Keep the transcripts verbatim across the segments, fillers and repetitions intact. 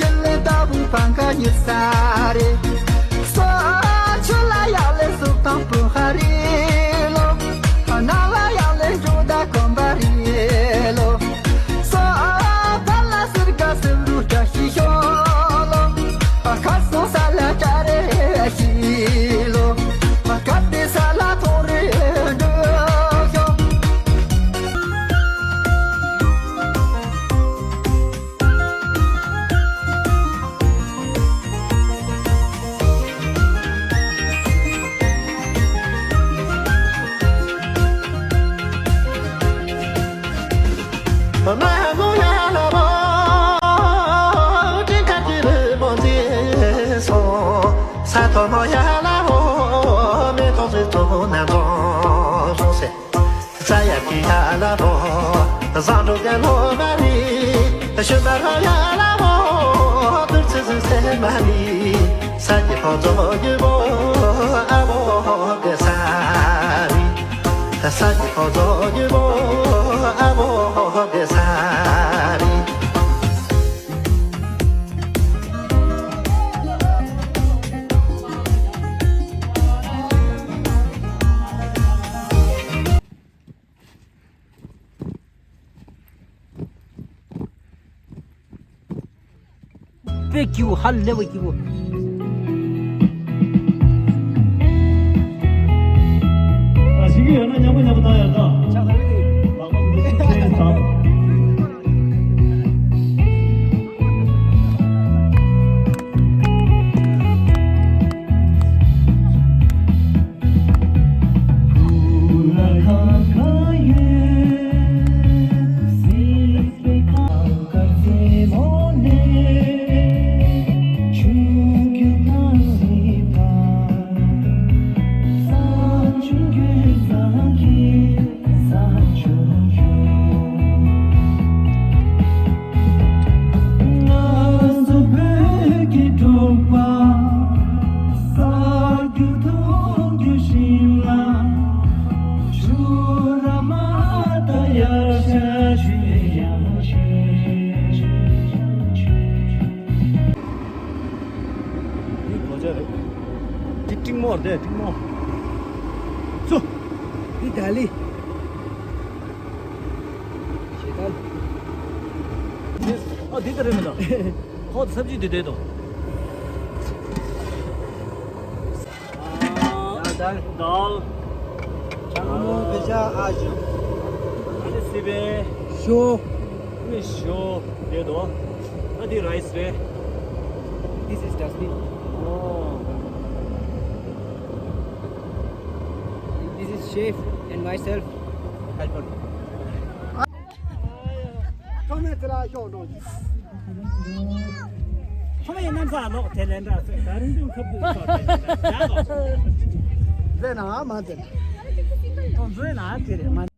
ལས་ལྟ་བུ་ཕ་མཁའ་ཉི་ས་རེད། སོ་ཆུ་ལ་ཡག་ལས་སུབ་དང་བུ་ཧ་རི་ལོ། ནང་ལ་ཡག་ལས་འཇུ་ད་གོམ་པ་རི་ལོ། སོ་ཕ་ལ་སིར་ག་སིབ་རུ་བཀྲ་ཤིས་ཤོ་ལོ། ཁ་སོང་ས་ལ་བཀྲ་རེ་ཤི་ལོ། ཁ་དེ་ས་ལ་ཐོ་རེ་འགྲོ་ཤོ། ས་ཐོ་མོ་ཡ་ལ་བོ་མེ་ཏོག་ཚེ་ཚོ་ནམ་རྫོང་སོང་སེ། ས་ཡ་གི་ཡ་ལ་བོ་བཟང་འགྲོ་ག་ལོ་མ་རི་ཤུ་མ་ར་ཡ་ལ་བོ་དུར་ཚེ་ཚེ་སེ་མ་རི། ས་ཀྱི་ཕོ་ཚོ་ཡུ་བོ་ཨ་བོ་གེ་ས་རི། ས་ཀྱི་ཕོ་ཚོ་ཡུ་བོ་ཨ་བོ་གེ་ས་རི། དཔེ་སྐྱིད་པོ། ཧ་ལས་པ་སྐྱིད་པོ། ཨ་ཞིག་ཡོད་ན་མཉམ་པོ་མཉམ་པོ་བཏང་ཡ་ད། ཆགས་ཚར་བས། ལག་པ་འདི་ཆེ་ད། འདི་རྡོ་རྗེ་རེད། འདི་ཏྲིང་མོ་རེད། ཏྲིང་མོ། ཚུ། འདི་ཏཱ་ལི། ཞེ་ཏཱ་ལི། འདི་ཨ་འདི་ད་རེད་མི་འདུག་ཁོ་ཚ་བྱི་འདི་བསྡད་དོ། ཨ། དཱལ། དཱལ། ཆང་མོ་བེ་ཤ་ཨ་ཞོ། ཨ་ནི་སི་པན། ཞོ། ཨ་ནི་ཞོ་བསྡད་དོ། ཨ་འདི་ར་ཡིས་རེད། This is dustbin. Oh. This is chef and myself, helper. ཁྲོམ་རའི་ཚེ་ལ་ཤོག་འགྲོ། ཁྲོམ་རའི་གནམ་ས་ལོག་དེ་ལེན་འདྲ་ཟེར། ད་རིང་ཅུང་ཁབ་ཏུ་ཤོག་དེ་ལེན་འདྲ་ཡག་གོ། ཟེར་ན་མ་ཟེར། ཁོང་ཚོས་ན་དེ་རེད་མ།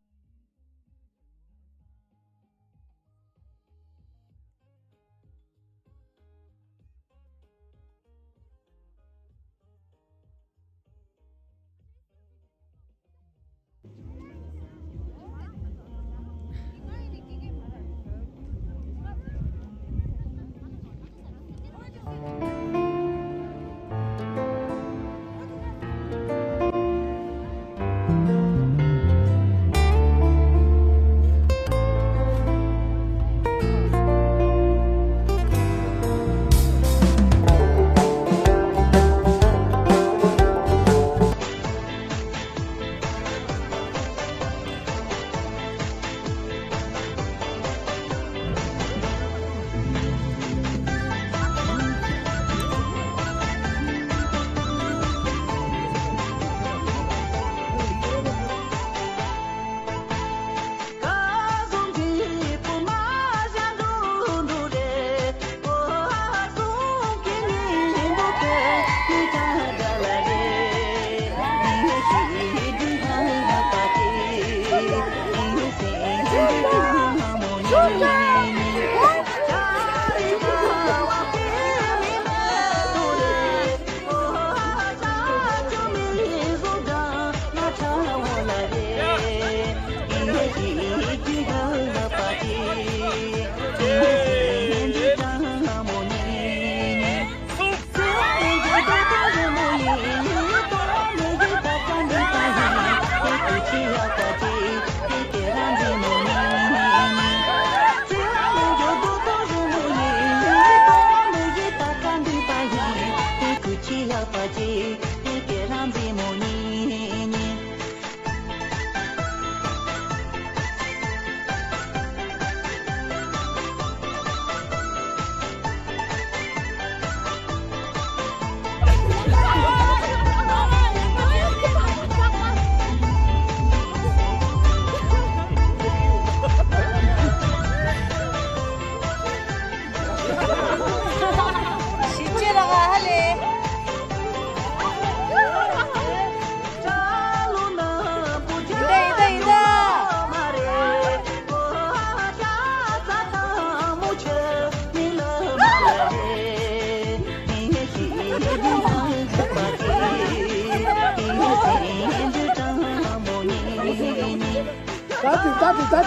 ད་དེ་ད་དེ་ད་དེ་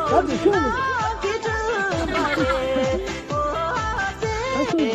ད་དེ་ཤོག་མི། ད་ཤོག་མི།